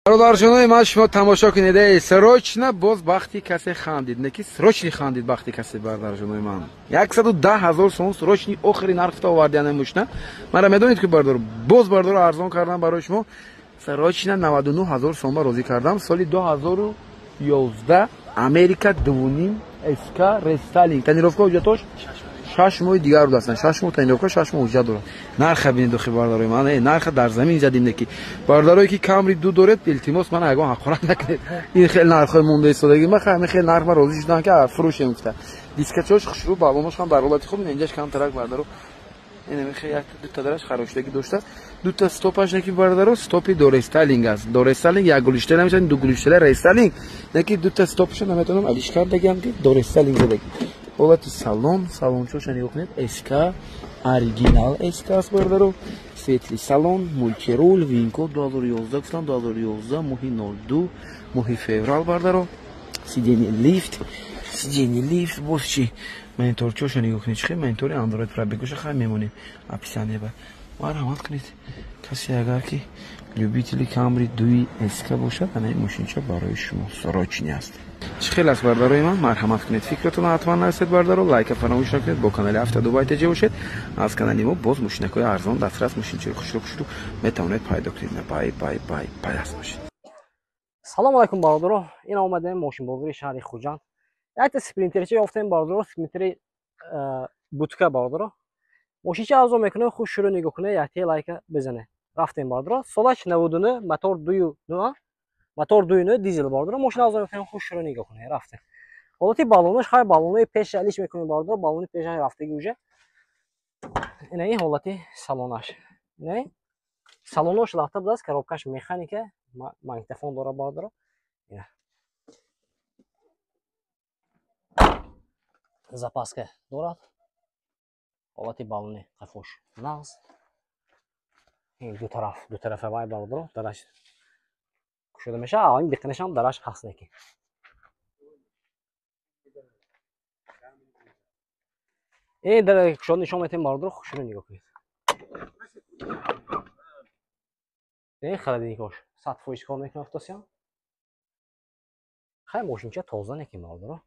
Бародарҷонои ман, шумо тамошо кунед, эй, срочно боз бахти касе хандид, не ки срочно хандид бахти касе. Бародарҷонои ман, 110 000 сомон срочно охири нархта овардияне мошина. Мара медонед, ки бардор боз бардор арзон кардам барои шумо, срочно 99 000 сомон розӣ кардам. Соли 2011, Америка, 2,5 СК, рестайлинг, тонировка, ҳуҷҷатош 6 моҳи дигар будастанд, 6 моҳ тонировка, 6 моҳ ҳуҷҷат дорад. Нарха бинед, дохи бародарои ман, нарха дар замин задим. Неки бародарое ки Камри ду доред, илтимос, ман ягон ҳақорат накунед, ин хел нархҳои монда истодагӣ. Ма ҳамин хел нарх ма розӣ шудам, ки фурӯшем гуфта. Дискачош хушрӯ, балонош ҳам дар ҳолати хуб. Инҷаш камтарак, бародаро, инамихе як дута дараш харошидагӣ доштааст, дута стопаш. Неки бародаро, стопи дорестайлинг аст, дорестайлинг як гулиштела мешавад, ду гулиштела рестайлинг. Неки дута стопаша наметавонам алиш кардагиам, ки дорестайлинг задагӣ. Ҳолати салон, салончоша нигоҳ кунед, СК, оригинал СК аст, бародаро, светлый салон, мультируль, VIN-код 2011 гуфтам, 2011 моҳи 02, моҳи феврал, бардаро. Сиденье лифт, сиденье лифт. Боз чи, мониторчоша нигоҳ кунед, чи хел монитори Андроид. Пробегоша хай мемонем описание ба. Марҳамат кунед, касе агар ки любители Камри дуи СК бошад, ана ин мошинча барои шумо срочный аст. Чӣ хел аст, бардарои ман? Марҳамат кунед, фикратонро ҳатман нависед, бардаро, лайка фаромӯш накунед, бо канали Авто Дубай теҷа бошед. Аз канали мо боз мошинакҳои арзон, дастрас, мошинчаи хушрӯ хушрӯ метавонед пайдо кунед. Бай, бай, бай, бай аст бошед. Салому алайкум, бародаро! Ин омадем мошинбозори шаҳри Хуҷанд, якта Спринтерча ёфтем, бародаро, Спринтери бутка. Бародаро, мошинча арзон мекунем, хуш шурӯ нигоҳ кунед, якте лайка бизанед. Рафтем, бародаро. Солаш 99, мотор 2,9, мотор 2,9 дизел. Бародаро, мошина арзон мекунем, хуш шурӯ нигоҳ кунед. Рафтем. Ҳолати баллонаш хай, баллонои пеша алиш мекунем, бародаро, баллони пеша рафтаги уже. Инаи ҳолати салонаш, инаи салонош лафта будааст, коробкаш механика, магнитофон дора, бародаро. Ина запаска дорад. Ҳолати баллони қафош нағз, ду тараф, ду тарафа вай, бародаро, дараш кушода мешавад, ин биқинашам дараш ҳаст. Неки ин дар кушода нишон метем, бародаро, хушро нигоҳ кунед. Ин холодильникош 100% кор мекунад, афтосиям. Хай, мошинча тоза неки, бародаро,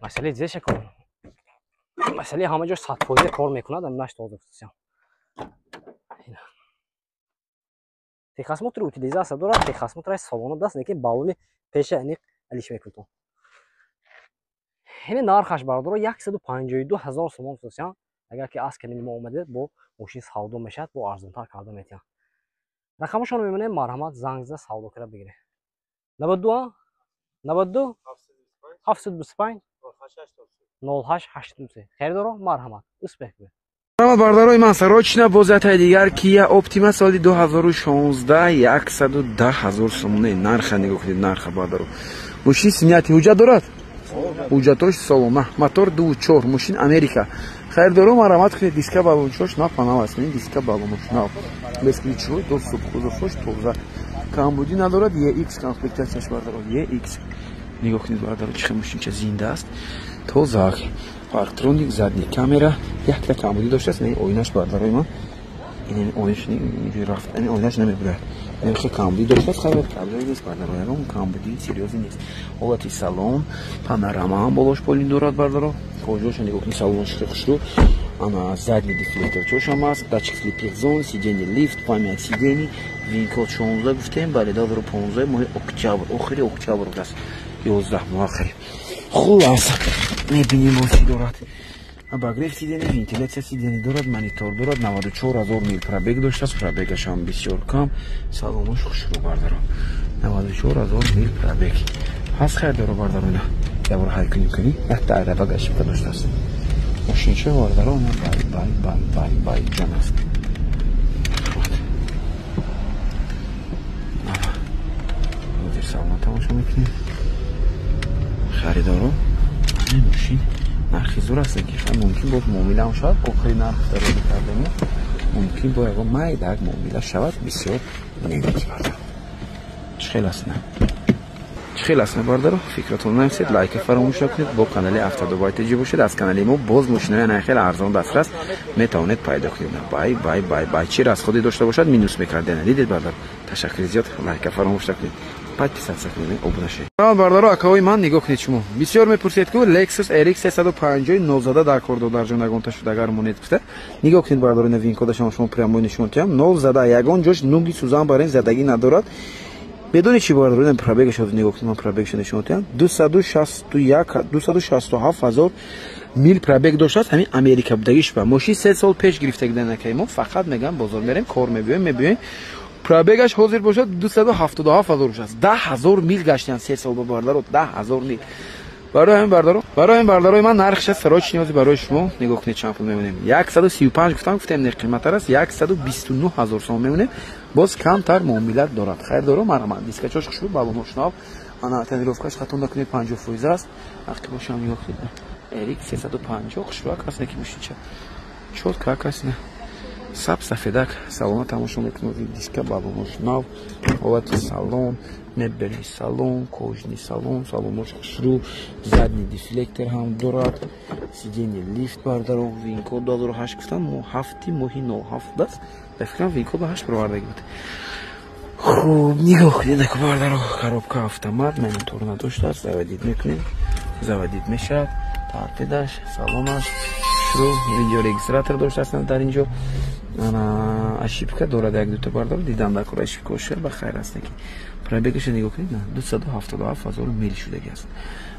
масъалаи зеша кор, масъалаи ҳама ҷо 100% кор мекунад, аминаш тоза, афтосиям. Техосмотри утилизация дорад, техосмотраш солона даст, лекин баллони пеша аниқ алиш мекунтон. Ини нархаш, бародаро, 152 000 сомон фурӯшанд. Агар ки аз канали мо омадед, бо мошин савдо мешавад, бо арзонтар карда метиҳанд. Рақамашонро мебинем, марҳамат, занг зада савдо карда бигиред: 92 92 725 08 83. Харидоро, марҳамат, успех! Марҳамат, бародарои ман, срочно боз ятаи дигар Кия Оптима, соли 2016, 110 ҳазор сомоне. Нарха нигоҳ кунед, нарха, бародаро. Мошин снятый, ҳуҷҷат дорад, ҳуҷҷатош солона, мотор 2,4, мошин Америка. Харидоро, марҳамат кунед. Диска баллончош нав панав аст, диска баллонош нав, бесключевой доступ, кузовош тоза, камбудӣ надорад. EX комплектацияш, бародаро, EX. Нигоҳ кунед, бародаро, чӣ хел мошинча зинда аст, тоза, парктроник, задний камера. Якта камбудӣ доштааст, ин оинаш, бародарои ман, оинаш намебурад, хел камбудӣ доштааст. Хайр, проблема нест, бардаро, ягон камбудии серьёзный нест. Ҳолати салон, панорама ҳам болош полин дорад, бардаро. Кожоша нигоҳ кунед, салонаш хушрӯ. Ана задний дефлекторчошам аст, датчик слепых зон, сиденье лифт, память сидений. VIN-код 16 гуфтем, бале, 2015 моҳи октябр, охири октябр будааст, 11 моҳ қариб. Хулас, мебинем, боз чӣ дорад. Обогрев сидений, вентиляция сидений дорад, монитор дорад, 94 ҳазор мил пробег доштааст, пробегашам бисёр кам, салонош хушрӯ, бардаро, 94 ҳазор мил пробег ҳаст. Хайр, бардаро, ина ябор ҳай кунем, кунӣ якта айрабаг ошибка доштааст мошинча, бардаро, бай, бай, бай, бай, бай ҷон аст. Ҳозир салон тамошо мекунем. Харидоро, мошин нархи зур аст, ки мумкин боз муомилаам шавад. Охири нарх дарози кардем, мумкин бо ягон майдак муомила шавад, бисёр немекибард. Чӣ хел аст? На, Чӣ хел аст, бародаро? Фикратон нависед, лайка фаромӯш накунед, бо канали Автодубай ТЖ бошед. Аз канали мо боз мошинои на хеле арзон дастрас метавонед пайдо кунед. Бай, бай, бай, бай. Чӣ расходе дошта бошад, минус мекард. Дидед, бародар? Ташаккури зиёд, лайка фаромӯш накунед. Подписаться кунед, обуна шавед. Бародаро, акаҳои ман, нигоҳ кунед, шумо бисёр мепурсед, ку Lexus RX 350 нолзада дар кор додарҷон, ягонта шуда агар монед гуфта. Нигоҳ кунед, бародаро, ина VIN кодашам шумо прямо нишон диҳам. Нолзада, ягон ҷош нуги сӯзан барен задагӣ надорад. Медонед чӣ, бародаро? Ина пробегаш нигоҳ кунед, ман пробегашо нишон диҳам. 261 267 ҳазор мил пробег доштааст, ҳамин Америка будагиш ба. Мошин 3 сол пеш гирифтагида накай мо, фақат мегам бозор мерем, кор мебиёем, мебиёем. Пробегаш ҳозир бошад 277 ҳазор шудааст. 10 000 мил гаштиянд 3 сол ба, бародаро, 10 000 мил. Барои ҳамин, бародаро, барои ҳамин, бародарои ман, нархша срочный ҳозир барои шумо нигоҳ кунед, чанд пул мемонем. 135 гуфтам, гуфтем не, қиматтар аст, 129 ҳазор сом мемонем. Боз камтар муомилат дорад. Хайр доро, марҳамат. Дискачош хушрӯ, балонош нав, ана тонировкаш хато накунед, 50% аст. Вақте бошам, нигоҳ кунед, RX 350 хушрӯак аст, неки мошинча чётко аст, не саб сафедак. Салона тамошо мекунед, диска, балонош нав, ҳолати салон, мебели салон, кожаный салон, салонош хушрӯ, задний дефлектор ҳам дорад, сиденье лифт, бардаро. VIN код 2008 гуфтам, мо ҳафти моҳи 07 аст, ба фикрам VIN код ба ҳашт баровардаги буд. Хуб, нигоҳ кунед, аку бардаро, коробка автомат, монитор надоштааст, заводить мекунем, заводить мешавад, торпедаш, салонаш хушрӯ, видеорегистратор доштааст дар инҷо. Ана ошибка дорад як дута, бардор, дидам дар кор ошибка ба хайр аст, ки пробегаша нигоҳ кунед, на 277 ҳазор мил шудаги аст.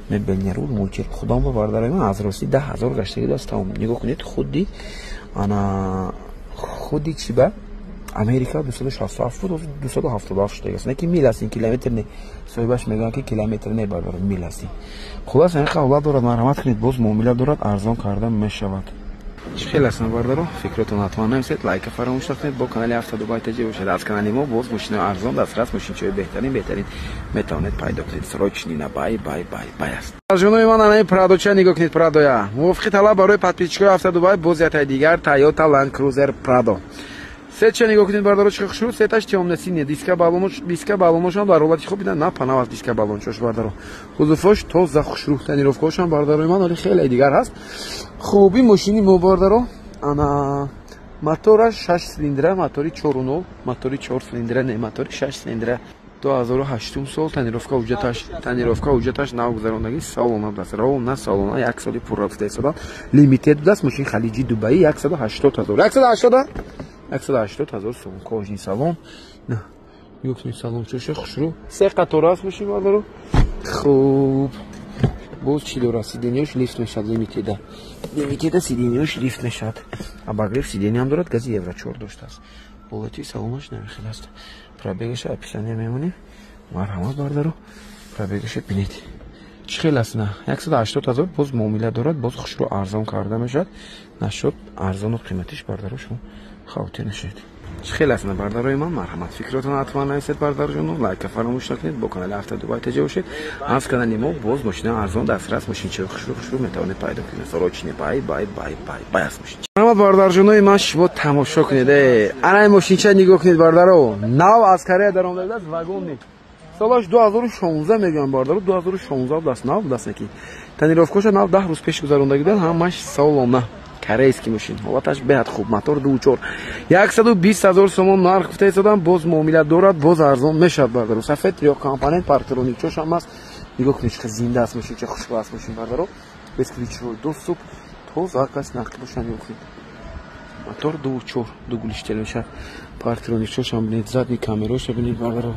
Мебельный руль, мультир худом ба, бародари ман, аз рости 10 000 гаштаги аст, тамом. Нигоҳ кунед, худи ана худи чи ба Америка 267 буд, 277 шудаги аст. Не ки мил аст, ин километр не. Соҳибаш мегӯянд, ки километр не, бардар, мил аст. Хулас, ин ҳолат дорад, марҳамат кунед, боз муомила дорад, арзон карда мешавад. Чӣ хел ҳастанд, бародаро? Фикротон ҳатман нависед, лайка фаромӯш накунед, бо канали Автодубай ТЖ бошед. Аз канали мо боз мошинои арзон дастрас, мошинчаҳои беҳтарин, беҳтарин метавонед пайдо кунед. Срочный на бай, бай, бай, бай аст. Ҷонои ман, анаи Прадоча нигоҳ кунед, Прадоя. Мувофиқи талаб барои подписчикои Автодубай боз ятаи дигар Тойота Land Cruiser Prado. Сетша нигоҳ кунед, бародаро, чӣ хушрӯ, сеташ тёмно-синий, диска, балонош, диска, балоношам дар ҳолати хуб, дидан на панав аст диска, балончош, бародаро. Кузовош тоза, хушрӯ, тонировкаошам, бародарои ман, оли хеле дигар ҳаст. Хуби мошини мо, бародаро, ана мотораш 6 цилиндра, мотори 4.0, мотори 4 цилиндра, не, мотори 6 цилиндра. 2008 сол, тонировка ҳуҷҷаташ, тонировка ҳуҷҷаташ нав гузарондагӣ, салона будааст, ровно салона як соли пурра гуфта истодан, лимитед будааст, мошини халиҷи Дубаи, 180 ҳазор, 180, 180 ҳазор сомон, кожаный салон, нигоҳ кунед, салон чоша хушрӯ, се қатора аст мошин, бародаро. Хуб, боз чӣ дорад? Сиденьяш лифт мешавад, лимитеда, лимитеда, сиденьяш лифт мешавад, обогрев сиденьям дорад, гази евро 4 доштааст. Ҳолати салонаш намехел аст. Пробегаша описание мемонем, марҳамат, бародаро, пробегаша бинед, чӣ хел аст. На 180 ҳазор, боз муомила дорад, боз хушрӯ арзон карда мешавад. Нашуд арзону қиматиш, бародаро, шумо хавотир нашавед. Чӣ хел аст, на, бародарои ман? Марҳамат, фикротон ҳатман нависед, бародарҷону, лайка фаромӯш накунед, бо канали Автодубай ТЖ бошед. Аз канали мо боз мошина арзон дастрас, мошинчаи хушрӯ, хушрӯ метавонед пайдо кунед. Срочный бай, бай, бай, бай, бай аст мошин. Марҳамат, бародарҷонои ман, шумо тамошо кунед, ана мошинча нигоҳ кунед, бародаро, нав аз Корея даромадааст, вагонни, солаш 2016 мегӯям, бародаро, 2016 будааст, нав будааст, неки тонировкаша нав 10 рӯз пеш гузарондагӣ буданд, ҳамаш салона, корейский мошин, ҳолаташ беҳад хуб, мотор 2.4, 120 000 сомон нарх гуфта истодам, боз муомила дорад, боз арзон мешавад, бародаро. Сафед трёхкомпонент, парктроникчош ҳам аст. Нигоҳ кунед, чӣ зинда аст мошин, чӣ хушрӯ аст мошин, бародаро, бесключевой доступ, тоза кас нақл боша. Нигоҳ кунед, мотор 2.4, дугулиштел мешавад, парктроникчош ҳам бинед, задний камероша бинед, бародаро.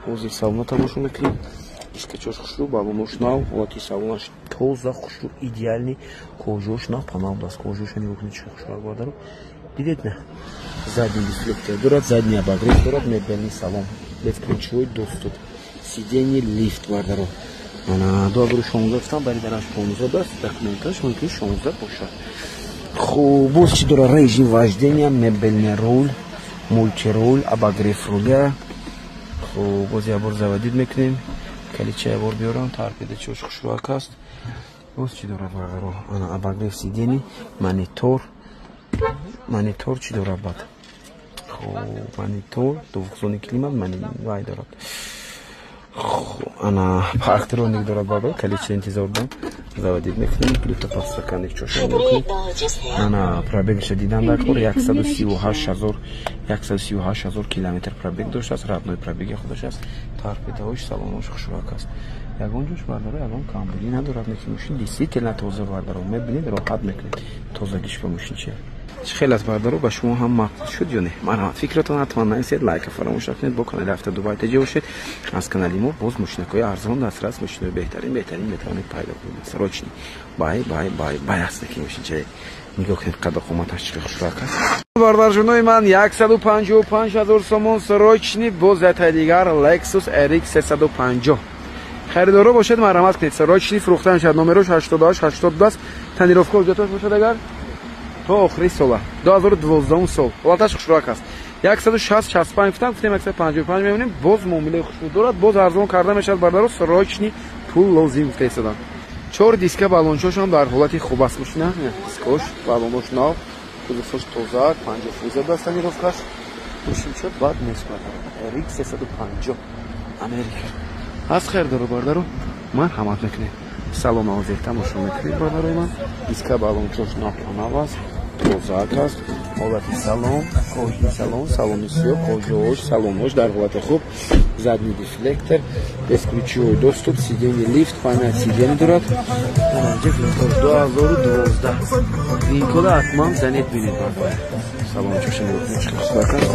Ҳозир салона тамошо мекунем, дискачош хушрӯ, балонош нав, ҳолати салонаш тоза, хушрӯ, идеальный, кожош нав панав даст, кожоша нигоҳ кунед, чӣ хушрӯ, бародаро, дидед на? Задний дефлектор дорад, задний обогрев дорад, мебельный салон, бесключевой доступ, сиденье лифт, бародаро. Ана 2016 гуфтам, бари дараш 15 аст, документаш мумкин 16 бошад. Хуб, боз чӣ дорад? Режим вождения, мебельный руль, мультируль, обогрев руля. Хуб, боз як бор заводить мекунем, калича як бор биёрам, торпеда чош хушрӯак аст. Боз чӣ дорад, бародаро? Ана обогрев сидений, монитор, монитор чӣ дорад баъд? Хуб, монитор, двухзонный климат, вай дорад. Ана парктроник дорад бародаро, калидча интизор дам. Заводить мекунем, дута подстаканник чошон мекунем. Ана пробегша дидан дар кор 138 138 000 километр пробег доштааст, родной пробеги худаш аст. Торпедаош, салонош хушрак аст. Ягон ҷош бардаро ягон камбудӣ надорад, неки мошин действительно тоза бардаро. Мебинед, роҳат мекунед. Тозагиш ба мошин чи. Чӣ хел аст бардаро, ба шумо ҳам мақбул шуд ё не? Марҳамат, фикратон ҳатман нависед, лайка фаромӯш накунед, бо канали Авто Дубай ТЖ бошед. Аз канали мо боз мошинакҳои арзон дастрас, мошинои беҳтарин, беҳтарин метавонед пайдо кунед. Срочный. Бай, бай, бай, бай аст ки мошинча. Нигоҳ кунед, қадду қоматаш чӣ хушрак аст. Бардарҷонои ман, 155 ҳазор сомон срочный, боз яктай дигар Lexus RX 350. Харидоро бошед, марҳамат кунед. Срочный фурӯхта мешавад. Номерош 88 82 аст. Тонировка ҳуҷҷатош бошад агар то охири сола 2012 сол. Ҳолаташ хушрак аст. 160 65 гуфтам, гуфтем 155 мемонем, боз муомилаи хушнуд дорад, боз арзон карда мешавад бардаро, срочный пул лозим гуфта истодам. Чор диска баллончошам дар ҳолати хуб аст мошина. Дискош, баллонош нав, кузовош тоза, 50% аст тонировкаш. Мошинча бад нест бардаро. RX 350 Америка. Аз хайр дору бардаро, марҳамат мекунем. Салон ҳозир тамошо мекунед бардарои ман. Диска баллончош нав аст, тозак аст. Ҳолати салон, кожаи салон, салони сиёҳ, кожаош, салонош дар ҳолати хуб. Задний дефлектор, бесключевой доступ, сиденье лифт, память сиденье дорад. Инҷа винкод 2012. Винкода ҳатман занед бинед бардар. Салончоша нигоҳ кунед, чӣ хушрак аст.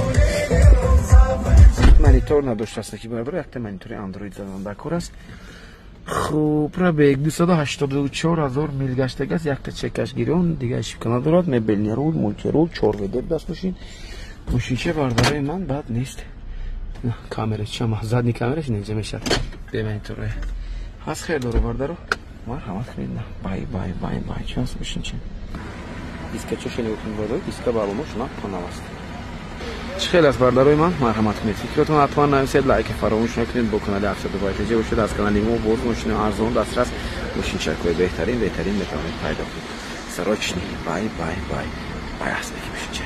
Монитор надоштааст ки бардар, якта монитори Android задан дар кор аст. Хуб, пробег 284 ҳазор мил гаштаг аст, якта чекаш гирён, дига ошибка надорад, мебельный руль, мультируль, 4 ВД даст мошин. Мошинча бардарои ман бад нест. Камера чама, задний камераш инҷа мешавад. Бе монитор. Ҳаст хер дору бардаро. Марҳамат кунед. Бай, бай, бай, бай, чӣ аст мошинча? Диска чоша нигоҳ кунед бардаро, диска баллонош нав аст. Чӣ хел аст бардарои ман, марҳамат кунед, фикротон ҳатман нависед, лайка фаромӯш накунед, бо канали Авто Дубай ТЖ бошед. Аз канали мо боз мошини арзон дастрас, мошинчакҳои беҳтарин, беҳтарин метавонед пайдо кунед. Срочный, бай, бай, бай, бай аст ки мошинча.